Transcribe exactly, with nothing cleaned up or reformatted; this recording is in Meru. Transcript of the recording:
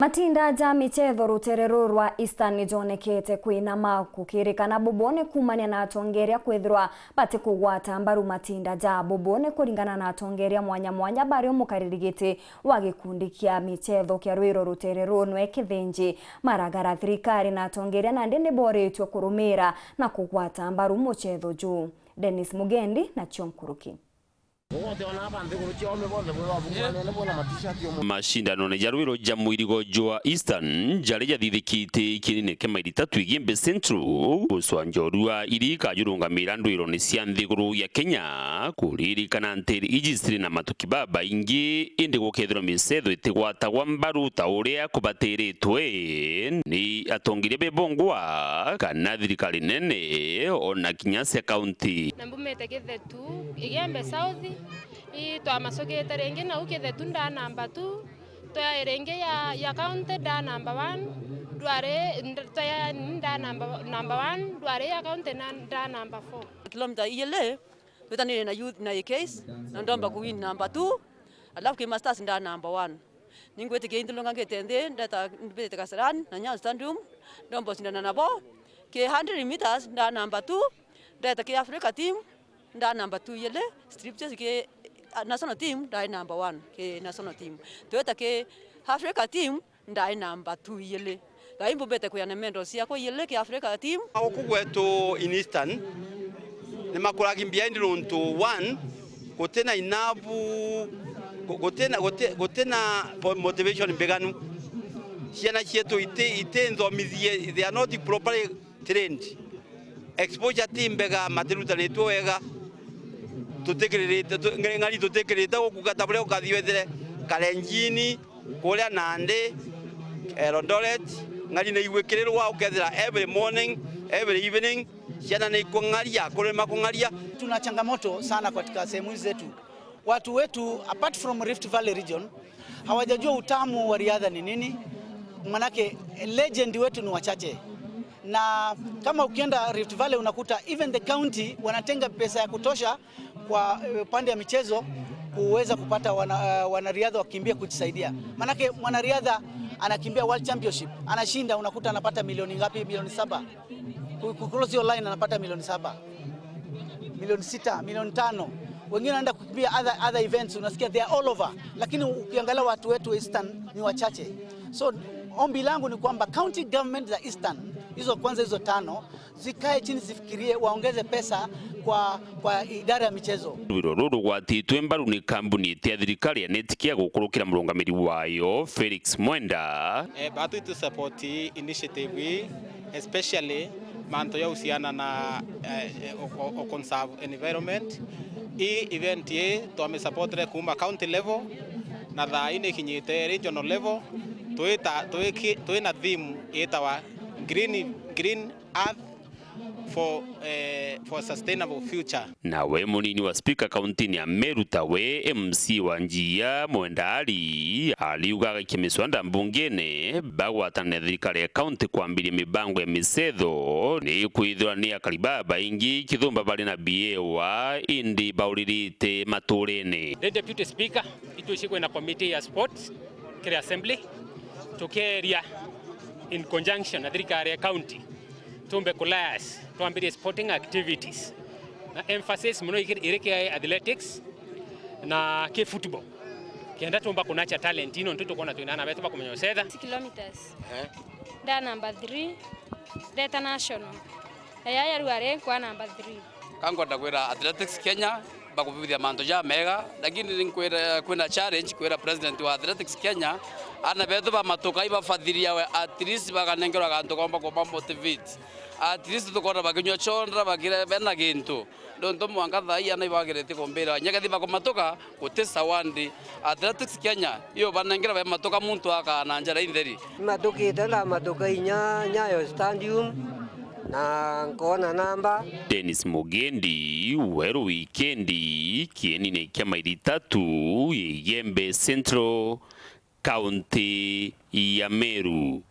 Matinda ja michetho rutere ruru rwa Eastern nijonekete kwina maku kirikana bubone kumania na atongeria kwithirwa batikugwata mbaru matinda ja bubone kuringana na atongeria mwanya mwanya bari umukariri giti wa gikundi kia michetho kia Rwiro rutere ruru nwe Kithinji Maragara. Thirikari na atongeria nandi niboritwe kurumira na kugwata mbaru muchetho juu. Dennis Mugendi na cio nkuruki. Mashindanone ja Rwiro ja mwirigo jwa Eastern jari jathithikite kienine kia mairi tatu Igembe Central, gucwa njorua iri ikajurungamira ndwirone cia nthiguru ya Kenya, kuririkana ntiri iji ciri na matuki babaingi, indi gukethirwa micetho itigwatagwa mbaru ta uria kubatiritwe ni atongeria bebongwa kana thirikari nene ona kinya cia kaunti. Na mbumite Kithetu, Igembe South, i twamacukite ringi nau Kithetu nda namba two, twae ringi ya, ya county nda namba one, ndwari, nd-, twae nda namba, namba one, ndwari ya county na nda namba four. Kilomita ijiri, twitanire na youth na A Ks, na ndomba kuwin namba two, alafu ki Masters nda namba one. Ningwitikia into ndongangite nthi, ndeta mbitite Kasarani na Nyayo Stadium, ndomba ucindana nabo. Ki hundred meters nda namba two, ndeta ki Africa team, nda namba two ijiri, strip chase ki, ah, national team, ndai namba one ki national team. Tweta ki Africa team, ndai namba two ijiri. Thaa ii mbumbite kwia na medals ciakwa ijiri ki Africa team. Guku gwetu in Eastern, ni makuragi behind nontu, one, gutina enough, gu-, gutina, guti-, gutina po-, motivation mbiganu. Ciana cietu iti, iti nthomithie, they are not properly trained. Exposure ti mbega, matirutanitwe wega. Tutikirite, tu-, ng'ari tutikirite guku gata buria ukathi wethire Kalenjini, kuria Nandi, Eldoret, ng'ari ni igwikirirwa, ukethira every morning, every evening, ciana ni ikung'aria, akuru ni makung'aria. Tuna changamoto sana katika sehemu hizi zetu. Watu wetu, apart from Rift Valley region, hawajajua utamu wa riadha ni nini, manake legend wetu ni wachache. Na kama ukienda Rift Valley unakuta even the county wanatenga pesa ya kutosha kwa, eh, upande ya michezo kuweza kupata wana-, eh, wanariadha wakimbie kujisaidia. Manake mwanariadha anakimbia World Championship, anashinda, unakuta anapata milioni ngapi? Milioni saba. Ku-, ku-, cross hiyo line anapata milioni saba, milioni sita, milioni tano. Wengine wanaenda kukimbia other, other events, unasikia they are all over. Lakini ukiangalia watu wetu Eastern ni wachache. So, ombi langu ni kwamba county government za Eastern, hizo kwanza, hizo tano, zikae chini zifikirie waongeze pesa kwa, kwa idara ya michezo. Rwiro ruru rugwatitwe mbaru ni kambuni iti ya thirikari ya Netcare gukurukira murungamiri wayo Felix Mwenda. Eh, batu itu support initiative ii, especially mantu ya uhusiana na, eh, eh, o, o, o conserve environment. Ii event ii twami supportire kuma county level, na thaa ii nikinyite regional level. Twita, twiki-, twina theme itawa Green, Green Earth for, eh, for Sustainable Future. Nawe munini wa spika kauntini ya Meru tawe M C wa Njia Mwenda Ali ariuga agaikia miswanda mbungene bagwatana na thirikari ya kaunti kwambiria mibango ya micetho, ni kwithirwa ni akari babaingi kithumba bari na biewa indi bauririte maturene. The Deputy Speaker, itwicikwina committee ya sports kiri assembly, tukeria in conjunction na thirikari ya county tumbe kulias twambirie sporting activities na emphasis muno iri ki athletics na ki football, kenda tumba kunacha talent ino ntu tukwona twina ana betu bakumenya ucetha. Six kilometers. Eh. Nda number three, ndeta national. Na yaya riu ari nkwa number three. Ka nkwenda kwira Athletics Kenya, bakubithia mantu jamega, lakini ni nkwira, kwina challenge kwira president wa Athletics Kenya, ana betu ba matuka ibabathiria we, at least bakanengerwa gantu komba kuba motivate. At least tukona bakinywa chondra bakire bena gintu. Nontu mwanka thaa ii ana ibagirite kumbira, nyekethi bakumatuka, guti sawandi. Athletics Kenya, iyo banengera be matuka muntu akaa na njira intheri. Matukite ndamatuka inya Nyayo Stadium, na nkona namba. Dennis Mugendi, Weru Wikendi, kienine kia mairi tatu, Igembe Central, kaunti ya Meru.